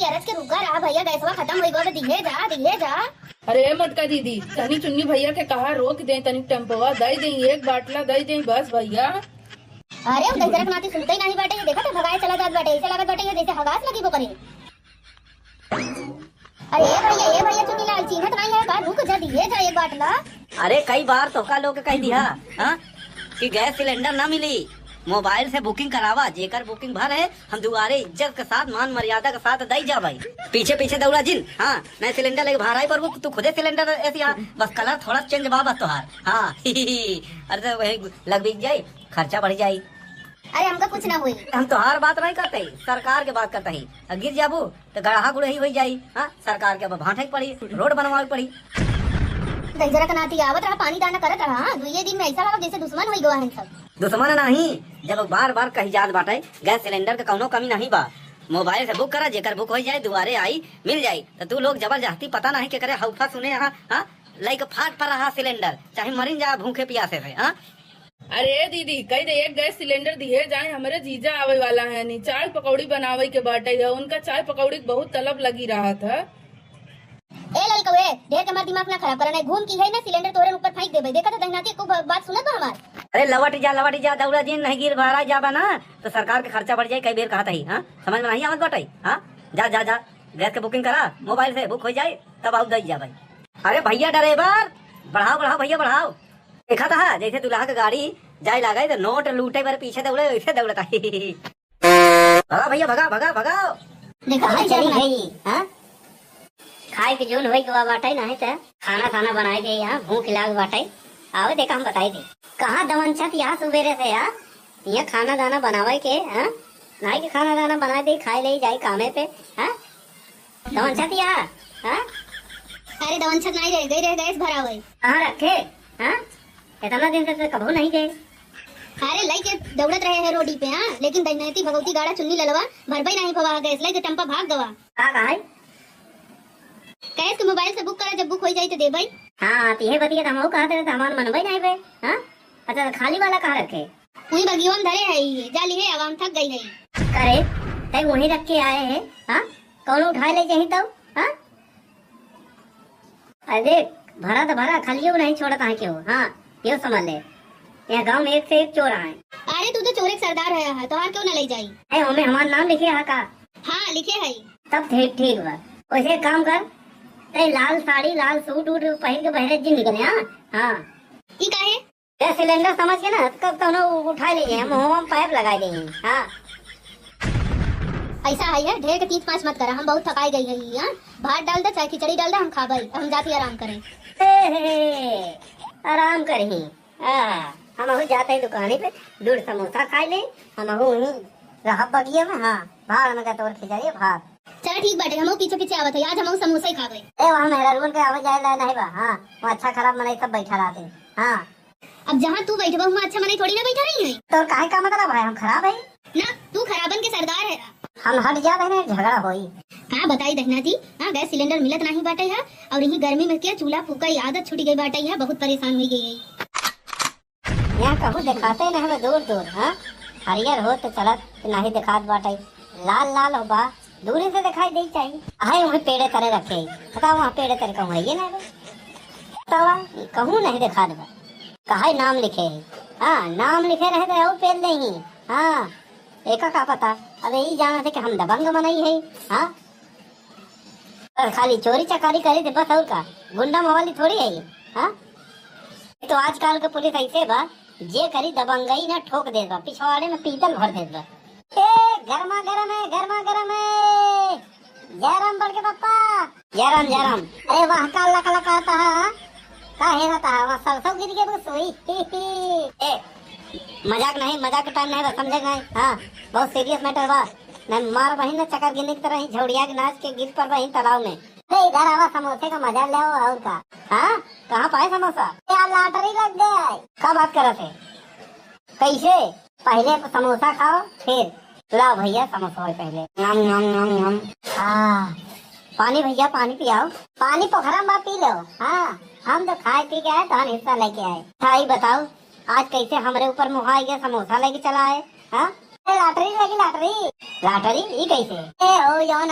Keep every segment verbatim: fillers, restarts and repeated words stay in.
अरज के रुका रहा भैया, गैसवा खतम होई गो, दिहे जा, दिहे जा। अरे मोटका दीदी, तनी चुन्नी भैया के कहा रोक दे, तनी टेम्पोवा दे दे, एक बाटला दे दे बस भैया। अरे उ दहिजरा के नाती सुनते ही नहीं बाटे, ये देखा था भगाए चला जात बाटे, ऐसे लागत बाटे ये जैसे हगास लगी वो करे। अरे ए भैया, ए भैया चुन्नी लाल, चिन्हत नहीं है का? रुक जा, दिहे जा एक बाटला। अरे कई बार तोहका लोग के कह दिया, हाँ, कि गैस सिलेंडर ना मिली, मोबाइल से बुकिंग करावा, जेकर बुकिंग भर है हम दुआरे इज्जत के साथ, मान मर्यादा के साथ दई जा भाई। पीछे पीछे दौड़ा जिन, हाँ, नहीं सिलेंडर लेके बाहर आई पर वो तू खुदे सिलेंडर ऐसी, हाँ, बस कलर थोड़ा चेंज बा बस तोहार, हाँ। अरे तो वही लग भी जाई, खर्चा बढ़ जाई। अरे हमका कुछ ना हुई। हम तोहार बात नहीं करते, सरकार के बात करते ही। अब गिर जाबू तो गड़हा गुड़ही हो जाई, हाँ, सरकार के अब भांठे के पड़ी, रोड बनवावे के पड़ी। दहिजरा के नाती आवत रहा, पानी दाना करत रहा, हाँ, दुइये दिन में ऐसा लगा जैसे दुश्मन हो गवा है सब। दुश्मन नहीं, जब बार बार कही जात बाटे, गैस सिलेंडर के कौनो कमी नहीं बा, मोबाइल से बुक करा, जेकर बुक हो जाए दुआरे आई, मिल जाई। तो तू लोग जबरदस्ती पता नहीं के करे हौफा सुने, हाँ, हाँ, लाइक फाट पर रहा सिलेंडर, चाहे मरिन जा भूखे प्यासे से, हाँ। अरे दीदी, कह दे एक गैस सिलेंडर दिए जाए, हमरे जीजा आवे वाला है नी, चाय पकौड़ी बनावे के बाटे है, उनका चाय पकौड़ी के बहुत तलब लगी रहा था। ए ललकवे, ढेर के हमार दिमाग ना खराब करना है, घूम की है ना सिलेंडर तोरे ऊपर फेंक देबे, देखा तो दहिनाती को ब-, बात सुनत बा हमार। अरे लवट जा, लवट जा, दौड़ा दिन नहीं गिर भरा जाबा ना, तो सरकार के खर्चा बढ़ जाए, कई बेर कहत ही, हाँ, समझ में नहीं आवत बाटे, हाँ, जा जा जा, गैस के बुकिंग करा, मोबाइल से बुक हो जाए, तब आउ दई जा भाई। अरे भैया ड्राइवर, बढ़ाओ बढ़ाओ भैया बढ़ाओ। देखा था जैसे दुल्हा के गाड़ी जाए लागे तो नोट लूटे बर पीछे दौड़े, वैसे दौड़ता। भगा भैया, भगा भगा भगा। देखा कहाँ है चली चलना। गई, हाँ? खाए के जोन होई गवा बाटे, नहीं तो खाना खाना बनाए के यहाँ भूख लाग बाटे। आवे देखा हम बताई दे। कहाँ दमन छत यहाँ सुबेरे से, हाँ? यहाँ खाना दाना बनावे के, हाँ? नहीं के खाना दाना बनाए दे, खाए ले जाए कामे पे, हाँ? दमन छत यहाँ, हाँ? अरे दमन छत नहीं रह गई, रह गए भरावे। कहाँ रखे, हाँ? इतना दिन से तो कभू नहीं गए। अरे लई के दौड़त रहे हैं रोडी पे, हाँ, लेकिन दहिनाती भगवती गाड़ा चुन्नी ललवा भरबई नहीं भवा गैस, लई के टम्पा भाग गवा। का कहा है? कहे के मोबाइल से बुक करा, जब बुक हो जाई तो देबई। हाँ, तिहे बतिया तो हमहू कहत रहे, तो हमार मनबई नहीं बे, हाँ? अच्छा, तो खाली वाला कहाँ रखे? वही बगिया में धरे है ये, जा लिहे आवा, हम थक गई है। करे, तय वहीं रख के आए हैं, हाँ? कौन उठाए ले जाही तब, हाँ? अरे देख, भरा तो भरा, खालियो नहीं छोड़त है क्यों, हाँ? यो समझ ले, यह गांव में एक से एक चोर आए। अरे तू तो चोरे के सरदार है, है, तोहार क्यों ना ले जाई? ए, ओमे हमार नाम लिखे है का? हाँ, लिखे है। तब ठीक, ठीक बा। वैसे एक काम कर, ते लाल साड़ी, लाल सूट वूट पहन के बहरे जिन निकले, हाँ? हाँ। ई काहे? ये सिलेंडर समझ के ना, कब कौनो उठा ले, हम हुआ पाइप लगा दे, हाँ। ऐसा है, है, ढेर के तीत पाँच मत करा, हम बहुत थकाई गई है, हाँ। भात डाल दे, चाहे खिचड़ी डाल दे, हम खाबई, हम जाती आराम करें। ए, हे, हे, आराम करही। आ, हम अहू जाते हैं दुकानी पे, दूध समोसा खाए ले, हम अहू वहीं रहब बगिया में, हाँ, भाड़ में का तोर खिचड़ी भात। चला ठीक बाटे, हमहू पीछे पीछे आवत है, आज हमहू समोसा ही खाबे। ए, वहाँ मेहरारुन के आवे जाए ला नहीं बा, हाँ, वो अच्छा खराब मनई सब बैठा रहते, हाँ। अब जहाँ तू बैठबा, हुआ अच्छा मनई थोड़ी ना बैठा रही है। तो काहे का मतलब है, हम खराब है? ना, तू खराबन के सरदार है। हम हट जा बहने, झगड़ा होई। का बताई दहना जी, हाँ, गैस सिलेंडर मिलत नहीं बाटे है, और यही गर्मी में क्या चूल्हा फूका की आदत छूट गई बाटे है, बहुत परेशान हुई गई है। यहाँ कहूँ दिखाते नहीं बा दूर दूर, हाँ? हरियर हो तो चलत, नहीं दिखात बाटे। लाल लाल हो बा, दूरी से दिखाई दे चाहिए। आहे वहाँ पेड़े तरे रखे, बताओ वहाँ पेड़े तरे कहूँ है ये ना बे? बतावा, कहूँ नहीं दिखात बा। कहाँ नाम लिखे है? हाँ, नाम लिखे रहे तो और पेल नहीं। हाँ, एका का पता? अबे ई जाना थे कि हम दबंग मनई है, हाँ? बस खाली चोरी चकारी करे थे बस, और का? गुंडा मवाली थोड़ी है ये, हाँ? तो आजकल के पुलिस ऐसे बा, जे करी दबंगई ना ठोक देत बा, पिछवाड़े में पीतल भर देत बा। ए, गरमा गरम है, गरमा गरम है। जय राम बड़ के पप्पा। जय राम, जय राम। अरे वाह, का लक लक आता है, हाँ? का हेरत है? वहाँ सरसों गिर के बस हुई। ए, मजाक नहीं, मजाक के टाइम नहीं बा, समझे नहीं? हाँ, बहुत सीरियस मैटर बा। नहीं मार बहिन ने चकर गिरने की तरह ही झौड़िया के नाच के गिर पर बहिन तालाब में। अरे इधर आवा, समोसे का मजा ले आओ और का। हाँ, कहाँ पाए समोसा? यार लॉटरी लग गए। का बात करत है? कैसे? पहले समोसा खाओ, फिर लाओ भैया समोसा पहले। नम, नम, नम, नम। हाँ, पानी भैया, पानी पियाओ। पानी पोखरा में पी लो। हाँ, हम तो खाए पी के आए, तहन हिस्सा लेके आए। अच्छा, ई बताओ, आज कैसे हमरे ऊपर मुहा आ गया, समोसा लेके चला आए? हाँ, ए, lottery लगी, lottery। Lottery? ई कैसे? ए, ओ जौन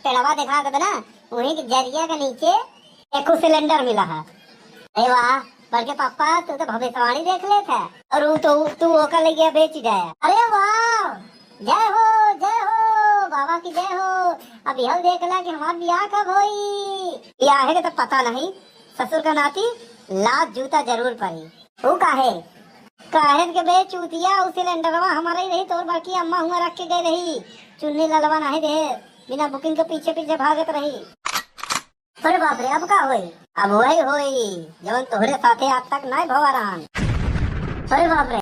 पेड़वा देखा के ना, वही के जरिया के नीचे एको सिलेंडर मिला है। अरे वाह, बड़के पापा, तू तो भविष्यवाणी देख लेत है। और वो तो, तू ओकर लगे बेच जाए। अरे वाह, जय हो, जय हो, बाबा की जय हो। अब यह देख ला कि हमार बियाह कब होई। बियाह के तो पता नहीं, ससुर का नाती लात जूता जरूर पड़ी। वो काहे? काहे के बे चूतिया, उ सिलेंडरवा हमारा ही रही, तोर बड़की अम्मा हुआ रख के गई रही। चुन्नी ललवा नहीं दे, बिना booking के पीछे पीछे भागत रही। अरे बाप रे, अब का होई? अब वही होई, जवन तोहरे साथे आज तक नहीं भवा रहन। अरे बाप रे।